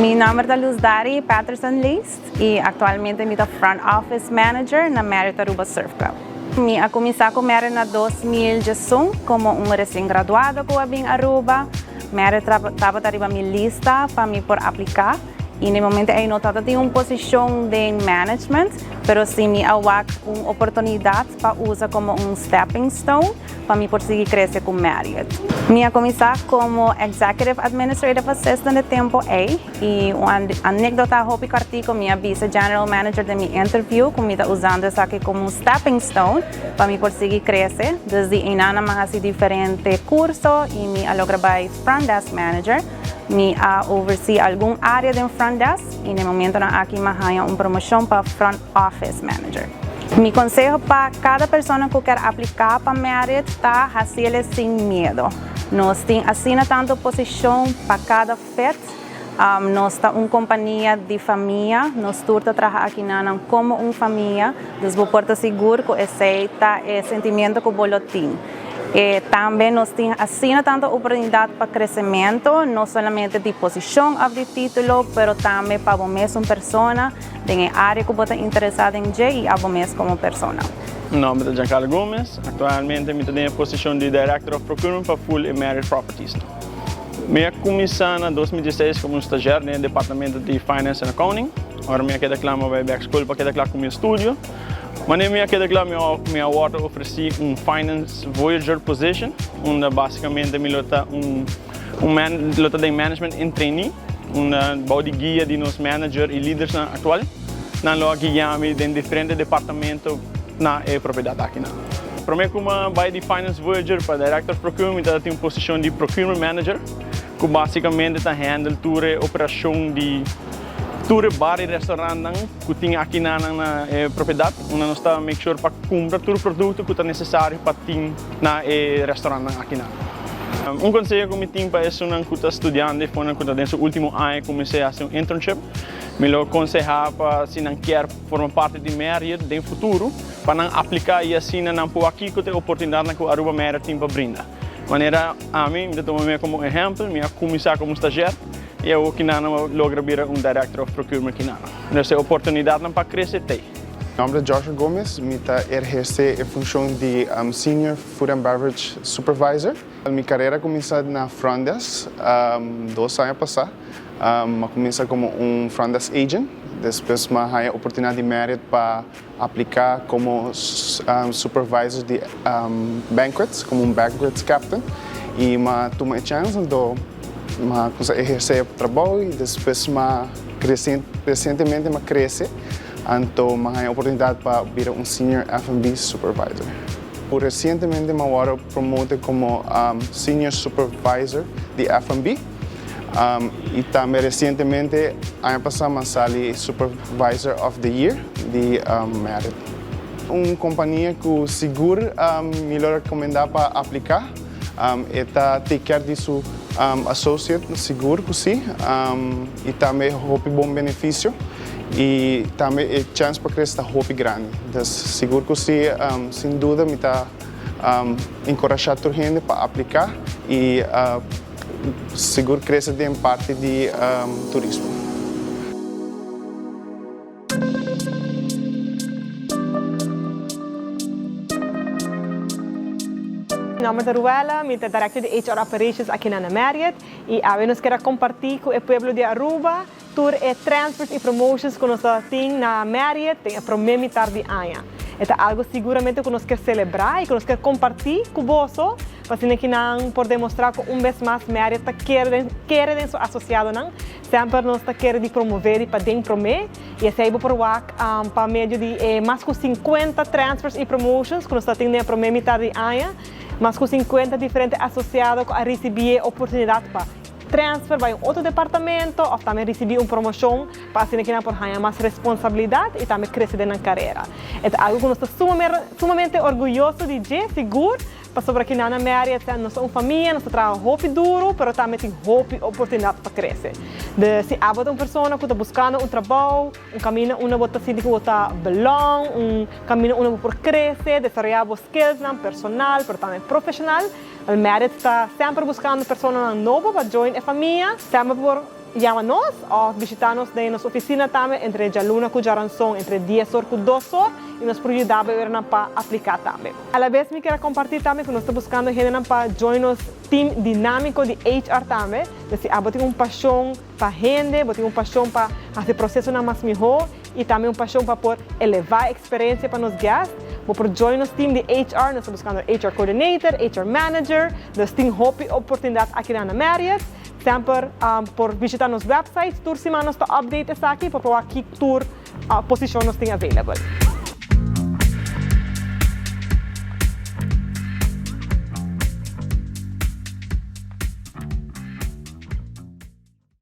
Mi nomber ta Luzdari Patterson Leest y actualmente mi ta Front Office Manager na Marriott Aruba Surf Club. Mi a cuminsa cu Marriott na 2011 como un recien graduado cu a bin Aruba. Marriott tabata riba mi lista pa mi por aplica y na e momento ey no tabata tin un posicion den management, pero si mi a wak un oportunidad pa usa como un stepping stone pa mi por sigui crece cu Marriott. Mi a cuminsa como Executive Administrative Assistant e tempo ey y un anecdota hopi cortico, mi a bisa General Manager den mi interview cu mi ta usando esaki como un stepping stone pa mi por sigui crece. Dus di eynan mi a haci diferente curso y mi a logra bay Front Desk Manager. Mi a oversee algun area den Front Desk y na e momentonan aki mi a haya un promocion pa Front Office Manager. Mi conseho pa cada persona cu kier aplica pa Marriott ta haciele sin miedo. Nos tin asina tanto posicion pa cada fit. Nos ta un compania di famia, nos tur ta traha akinanan como un famia, dus bo por ta sigur cu esey ta e sentimiento cu bo lo tin. E tambe nos tin asina tanto oportunidad pa crecemento, no solamente di posicion of di titulo, pero tambe pa bo mes un persona den e area cu bo ta interesa den dje y abo mes como persona. Mi nomber ta Giancarlo Gomez. Actualmente mi ta den e posicion di Director of Procurement pa full e Marriott Properties. Mi a cuminsa na 2016 como un stagiair den e departamento di Finance and Accounting. Ora mi a keda cla mi a bay bek school pa keda cla cu mi estudio. Wanneer mi a keda cla mi a wordo ofreci un Finance Voyager position unda basicamente mi lo ta un un lo ta den management in trainee unda bou di guia di nos manager y lidersnan actual nan lo a guia mi den diferente departamento na e propiedad akinan. Prome cu mi a bay di Finance Voyager pa Director of Procurement mi tabata tin un posicion di Procurement Manager cu basicamente ta handle tur e operacion di tur e bar y restaurantnan cu tin akinanan na e propiedad unda nos ta make sure pa cumpra tur producto cu ta necesario pa tin na e restaurantnan akinan. Un conseho cu mi tin pa esunnan cu ta studiando y fonan cu ta den su ultimo aña cuminsa haci un internship, mi lo conseha pa si nan kier forma parti di Marriott den futuro pa nan aplica y asina nan por wak kico ta e oportunidadnan cu Aruba Marriott tin pa brinda. Manera ami, mi ta tuma mi como ehempel, mi a cuminsa como stagiair y awo kinan a logra bira un Director of Procurement kinan. Entonces e oportunidadnan pa crece t'ey. Mi nomber ta Joshua Gomez, mi ta eherce e funcion di Senior Food and Beverage Supervisor. Mi carera a cuminsa na front desk dos aña pasa. Mi a cuminsa como un front desk agent, despues mi a haya oportunidad di Marriott pa aplica como supervisor di banquets, como un banquets captain y mi a tuma e chance anto mi a cuminsa eherce e trabou y despues mi a recientemente mi a crece anto mi a haya oportunidad pa bira un senior F&B supervisor. Recientemente mi a worde promote como senior supervisor di F&B y tambe recientemente aña pasa mi a sali supervisor of the year di Marriott. Un compania cu sigur mi lo recomenda pa aplica e ta take care di su associate sigur cu si y tambe hopi bon beneficio y tambe e chance pa crece ta hopi grandi. Dus sigur cu si sin duda mi ta encorasha tur hende pa aplica y sigur crece den parti di turismo. Mi nomber ta Ruella, mi ta Director di HR Operations aki na Marriott y awe nos kier a comparti cu e pueblo di Aruba tur e transfers y promotions cu nos ta tin na Marriott den e prome mitar di aña. E ta algo siguramente cu nos kier celebra y cu nos kier comparti cu boso pa asina ki nan por demostra cu un bes mas Marriott ta kere den su asociadonan. Semper nos ta kere di promove di paden prome y esey bo por wak pa medio di e mas cu 50 transfers y promotions cu nos ta tin den e prome mitar di aña. Mas cu 50 diferente asociado cu a ricibi e oportunidad pa transfer bay un otro departamento of tambe ricibi un promocion pa asina ki nan por haña mas responsabilidad y tambe crece den nan carera. E ta algo cu nos ta sumamente orguyoso di dje, sigur. Pasobra ki nan a Mary a sa, nos ta un famia, nos ta traha hopi duru, pero tambe tin hopi oportunidat pa krese. De si abo ta un persona ku ta buskando un trabou, un kaminda unda bo ta sinti ku bo ta belong, un kaminda unda bo por krese, desaroyá bo skillsnan personal, pero tambe profeshonal, Marriott ta semper buskando personanan nobo pa join e famia. Semper por. yama nos of bishita nos den nos oficina tambe entre dialuna cu diaranson entre 10 or cu 2 or y nos por yuda pa aplica tambe. A la vez mi kier comparti tambe cu nos ta buscando hende pa join nos team dinamico di HR tambe. Si abo tin un pasion pa hende, bo tin un pasion pa haci proceso mas miho y tambe un pasion pa por eleva experiencia pa nos guests, bo por join nos team di HR. Nos ta buscando HR coordinator, HR manager, nos tin hopi oportunidad aki na Marriott. Semper por bishita nos website, tur siman nos ta update esaki, pa por wak tur posicion nos tin available.